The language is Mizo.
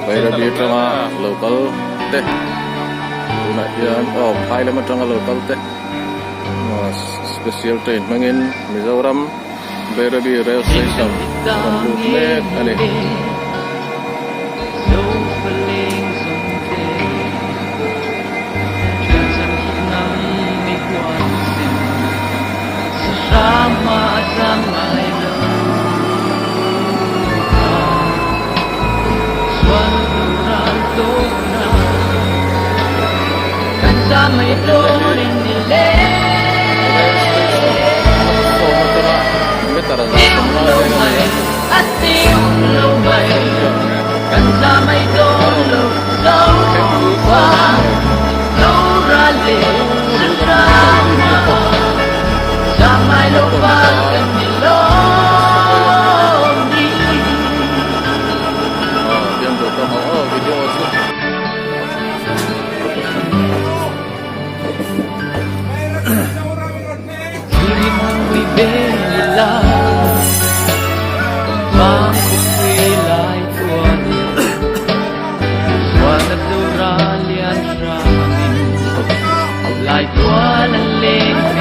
Bairabi atanga lo kal te tunah hian aw phai lam atanga lo kal te special train hmangin Mizoram Bairabi rail station a rawn lut mek a ni. Rail station platform atanga meter 150 vel a ni a.